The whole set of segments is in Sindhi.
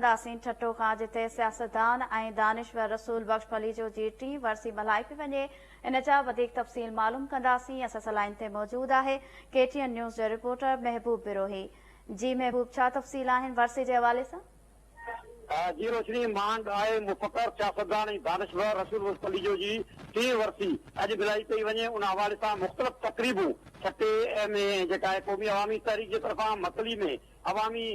ڪنداسين ٺٽو کان جتي سياستدان ۽ دانشور رسول بخش پليجو جي ٽين ورسي ملهائي پئي وڃي ان جا وڌيڪ تفصيل معلوم ڪنداسين اسان سان لائين تي موجود آهي ڪي ٽي اين نيوز جو رپورٽر محبوب بروهي جي محبوب ڇا تفصيل آهن ورسي جي حوالي سان. جي روشني مان ڳائي مفڪر، سياستدان ۽ دانشور رسول بخش پليجو جي ٽين ورسي اڄ ملهائي پئي وڃي ان حوالي سان مختلف تقريبون ٺٽي ۾ جيڪا آهي قومي عوامي تحريڪ جي طرفان مڪلي ۾ عوامي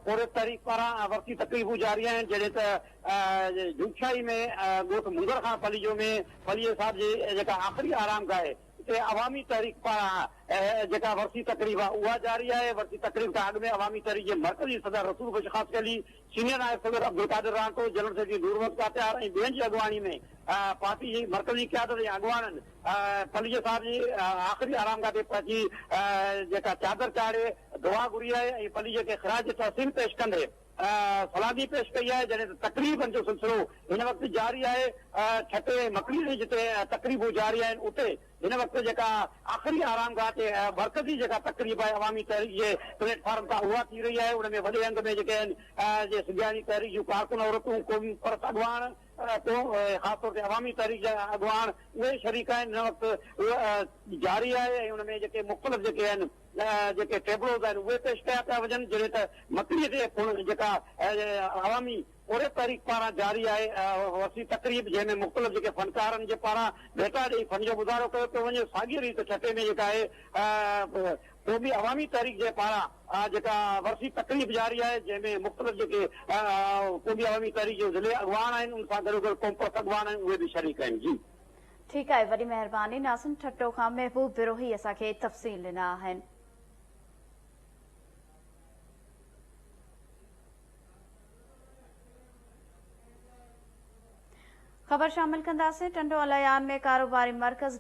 پورهيت تحريڪ پاران ورسي تقريبون جاري آهن جڏهن ته جوکيائي ۾ ڳوٺ منگر خان پليجو ۾ پليجي صاحب جي جيڪا آخري آرام گاهه آهي اتي عوامي تحريڪ پاران جيڪا ورسي تقريب آهي اها جاري آهي. ورسي تقريب کان اڳ ۾ عوامي تحريڪ جي مرڪزي صدر رسول بخش خاصخيلي، سينيئر نائب صدر عبدالقادر رانٽو، جنرل سيڪريٽري نور محمد ڪاتيار ۽ ٻين جي اڳواڻي ۾ پارٽي جي مرڪزي قيادت ۽ اڳواڻن پليجي صاحب جي آخري آرامگاهه تي پهچي جيڪا چادر چاڙهي دعا گهري آهي ۽ پليجي کي خراج تحسين پيش ڪندي سلامي پيش ڪئي آهي. جڏهن ته تقريبن جو سلسلو هن وقت جاري آهي. ٺٽي ۽ مڪلي تي جتي تقريبون جاري آهن اتي هن وقت جيڪا آخري آرامگاهه تي مرڪزي جيڪا تقريب آهي عوامي تحريڪ جي پليٽ فارم تان اها ٿي رهي آهي. ان ۾ وڏي انگ ۾ جيڪي آهن جي سنڌياڻي تحريڪ جون ڪارڪن عورتون، قومي پرست اڳواڻ، خاص طور تي عوامي تحريڪ جا اڳواڻ اهي شريڪ آهن. هن وقت اهو جاري آهي ۽ ان ۾ جيڪي مختلف جيڪي آهن جيڪي ٽيبلوز آهن اهي پيش ڪيا پيا وڃن. جڏهن ته مڪلي تي پڻ جيڪا عوامي پورهيت تحريڪ پاران جاري آهي ورسي تقريب جنهن ۾ مختلف جيڪي فنڪارن جي پاران ڀيٽا ڏئي فن جو مظاهرو ڪيو پيو وڃي. ساڳي ريت ٺٽي ۾ جيڪا آهي قومي عوامي تحريڪ جي پاران جيڪا ورسي تقريب جاري آهي جنهن ۾ مختلف جيڪي قومي عوامي تحريڪ جي ضلعي اڳواڻ آهن ان سان گڏوگڏ قومپرست اڳواڻ آهن اهي به شريڪ آهن. جي. ٺيڪ آهي وڏي مهرباني ناظرين ٺٽو کان محبوب بروهي اسان کي تفصيل ڏنا آهن. خبر شامل ڪنداسين ٽنڊو الهيار ۾ ڪاروباري مرڪز.